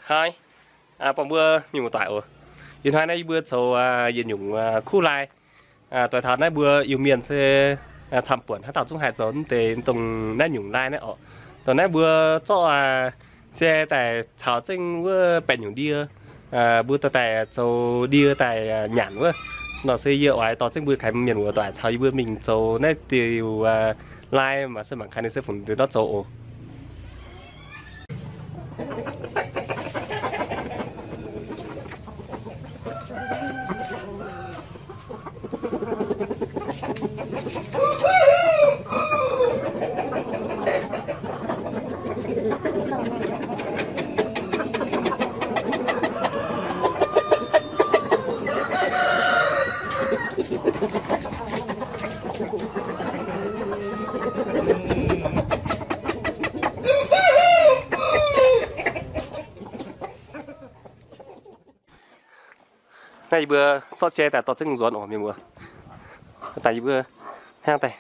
Haaix, buatc mbuo mienh muoz-doic oc. Ih hnoi naaiv yie mbuo zoux yietc nyungc kuv lai. Doix taux naaiv mbuo Iu-Mienh se camv-buonc haaix dauh zungv haih zoux mv deix dongh naaiv nyungc lai naaiv oc. Dongh naaiv mbuo zorqv jai daaih caux zengv wuov baeqc nyungc ndie, mbuo dorh daaih zoux ndie daaih nyanc wuov. Nor se yie oix dorh zengv mbuo kaaix mienh muoz-doic caux yie mbuo mingh zoux naaiv diuh lai, maaih se mangc kaaix ninh se fungc ndortv zoux oc. Naaiv yie mbuo zorqv jai daaih dorh zengv nzuonx oc mienh muoz. Daaih yie mbuo hnangv daaih.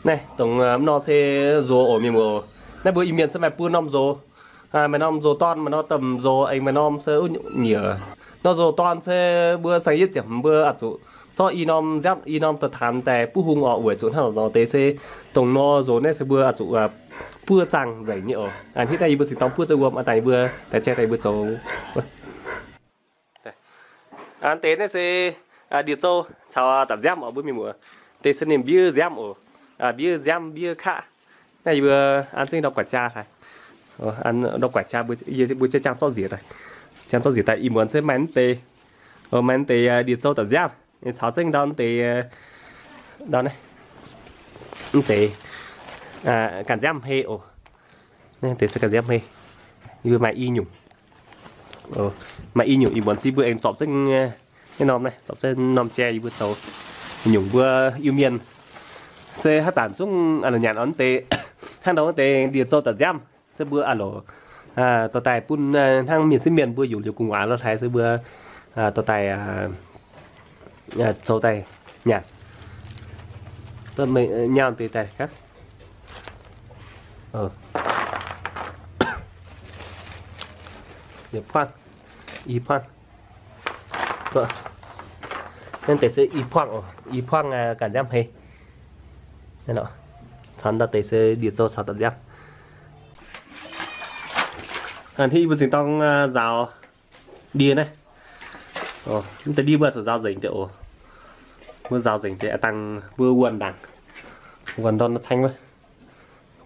Naaiv dongh mv nor se nzox oc mienh muoz. Naaiv mbuo Iu-Mienh se maaih buo norm nzox. Maaih norm nzox dorn, maaih norm domh nzox, aengx maaih norm se nyieqc. Norm nzox dorn se mbuo saeng-yietv ziepc hmz mbuo oix zuqc zorqv i norm nziaamv i norm dorh taanx daaih buov hung oc, weic zuqc hnangv nor deix se dongh nor nzox naaiv se mbuo oix zuqc buov zaangh nzengc nyei oc. Hitv naaiv yie mbuo cingx dorng buov zoux wuom, daaih yie mbuo daaih jai daaih yie mbuo zoux. Deix naaiv se ndie-zou caux da'nziaamv oc mbuo mienh muoz. Deix se ninh mbiouv nziaamv oc. Mbiouv nziaamv mbiouv kaqv. Naaiv yie mbuo an zengv ndau guaix jaa haic. Ndau guaix jaa mbuo jai jangx zorqv nziex daaih. Jangx zorqv nziex daaih ih muonz se maaih mv deix. Maaih mv deix ndie-zou da'nziaamv. Ninh caux zengv ndau mv deix, ndau naaiv, mv deix ganh nziaamv hei oc. Naaiv deix se ganh nziaamv hei. Yie mbuo maaih i nyungc. Maaih i nyungc ih muonz se mbuo aengx zorpc zengv naaiv norm naaiv, zorpc zengv norm jai yie mbuo zoux nyungc mbuo Iu-Mienh se haaix zanc zungv nyanc oc mv deix. Hnangv ndau mv deix ndie-zou da'nziaamv se mbuo a'loc dorh daaih bun hnangv mienh sieqv mienh mbuo yuc liuz gu'nguaaz lo hlaaix se mbuo dorh daaih zoux daaih nyanc. Nyauv deix daaih gaav. Puangv, i puangv. Naaiv deix se i puangv oc, i puangv ganh nziaamv hei. Caux ndau deix se ndie-zou caux da'nziaamv. Hnangv yie mbuo cingx dorng nzaaux ndie naaiv. Mv deix ndie mbuo zuqc nzaaux nzengc deix oc. Mbuo nzaaux nzengc deix a'dangh mbuo wuonh ndaangc. Wuonh ndorn caeng wuov.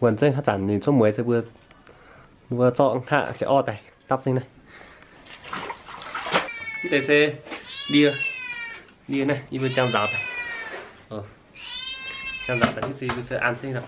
Wuonh zengv haaix zanc ninh cuotv mueiz se mbuo, mbuo zorqv hngaqv jiex orv daaih dapv zengv naaiv. Mv deix se ndie, ndie naaiv yie mbuo jangx nzaaux daaih. Jangx nzaaux daaih hitv se yie mbuo se an zengv nor.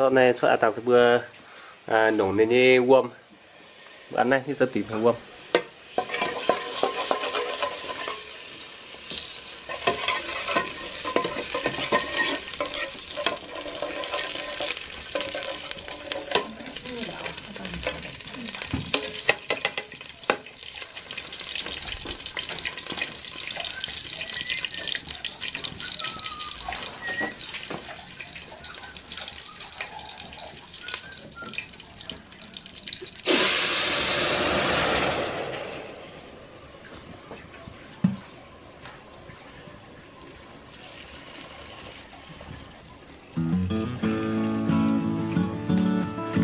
Da'naaiv cuotv a'dangh se mbuo nongc ninh nyei wuom. Mbuo an naaiv hitv za'dingc wuom.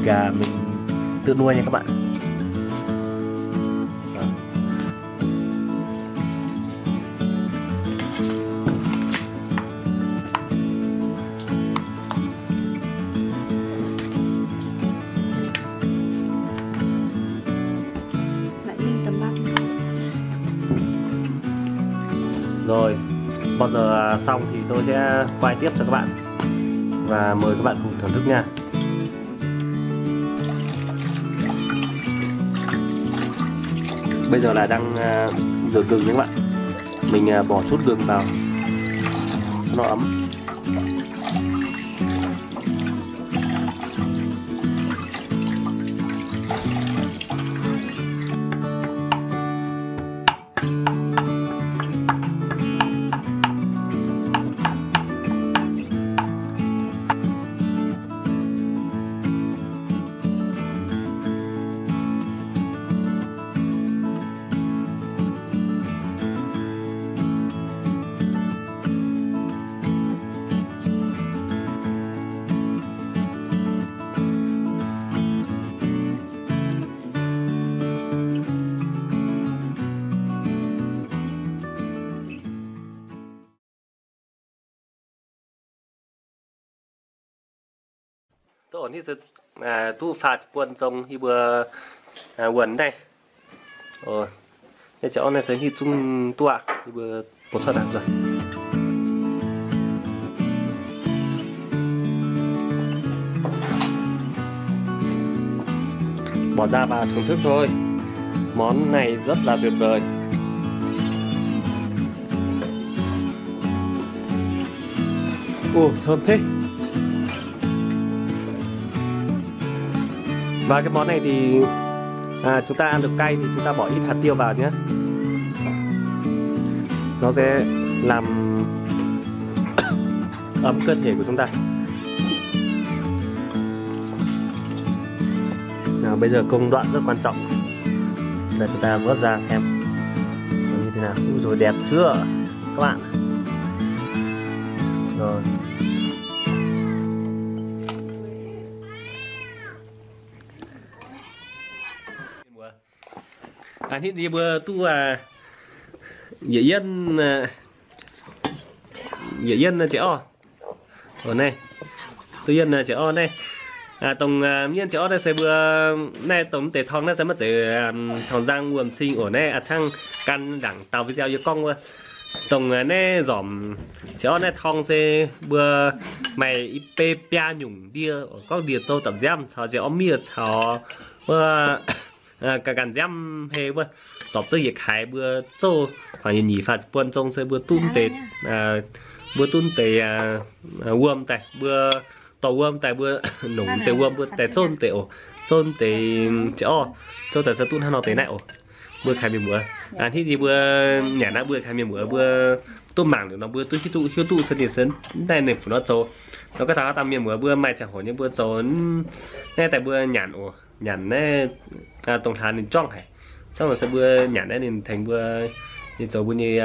Gà mình tự nuôi nha các bạn. Rồi, bao giờ xong thì tôi sẽ quay tiếp cho các bạn và mời các bạn cùng thưởng thức nha. Bây giờ là đang à, rửa gừng nha các bạn. Mình à, bỏ chút gừng vào cho nó ấm. Duqv hnangv se duqv faah buon zong yie mbuo wuonh naaiv. Naaiv ziangh orv naaiv se hitv zungv duqv, yie mbuo bun cuotv aqv. Bỏ ra và thưởng thức thôi. Món này rất là tuyệt vời. Ồ, thơm thế. Và cái món này thì à, chúng ta ăn được cay thì chúng ta bỏ ít hạt tiêu vào nhé. Nó sẽ làm ấm cơ thể của chúng ta. Nào, bây giờ công đoạn rất quan trọng. Là chúng ta vớt ra xem nó như thế nào. Ui rồi, đẹp chưa các bạn? Rồi. Hnitv yie mbuo duqv yietc yienv, yietc yienv ziangh orv. Ov, naaiv duqv yienv ziangh orv naaiv. Dongh yienv ziangh orv naaiv se mbuo naaiv dongh mv deix torng naaiv se maiv zeiz torng nzang wuom-cing oc. Naaiv a'cangv gan ndaangc dauh video yie gorngv wuov, dongh naaiv nzormc ziangh orv naaiv torng se mbuo maaih i bei biaa nyungc ndie, gorngv ndie-zou dapc nziaamv caux ziangh orv miev caux wuov ganh ganh nziaamv hei wuov, zorpc zengv yietc kaaix mbuo zouv taux nyic faah buon zong se mbuo duqv deix, mbuo duqv deix wuom daaih, mbuo dorh wuom daaih, mbuo nongc deix wuom mbuo daaih zouv deix oc, zouv deix ziangh orv, zouv daaih se duqv hnangv nor deix naaiv oc. Mbuo kaaix mienh muoz, hnitv yie mbuo nyanc naaiv mbuo kaaix mienh muoz mbuo duqv mangc liuz nor mbuo duqv hiuv duqv, hiuv duqv se ninh se naaiv ninh fu'nor zoux. Nor gorngv taux haaix dauh mienh muoz mbuo maaih ziangh hoc nyei mbuo zoux naaiv daaih mbuo nyanc oc. Nyanc naaiv dongh hlaax ninh juangv haic. Juangv se mbuo nyanc naaiv ninh tengx mbuo nyei zoux mbuo nyei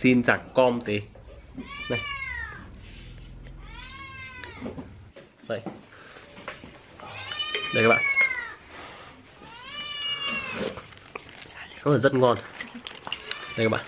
sin zaangc gorm deix. Đây các bạn. Rất là rất ngon. Đây các bạn.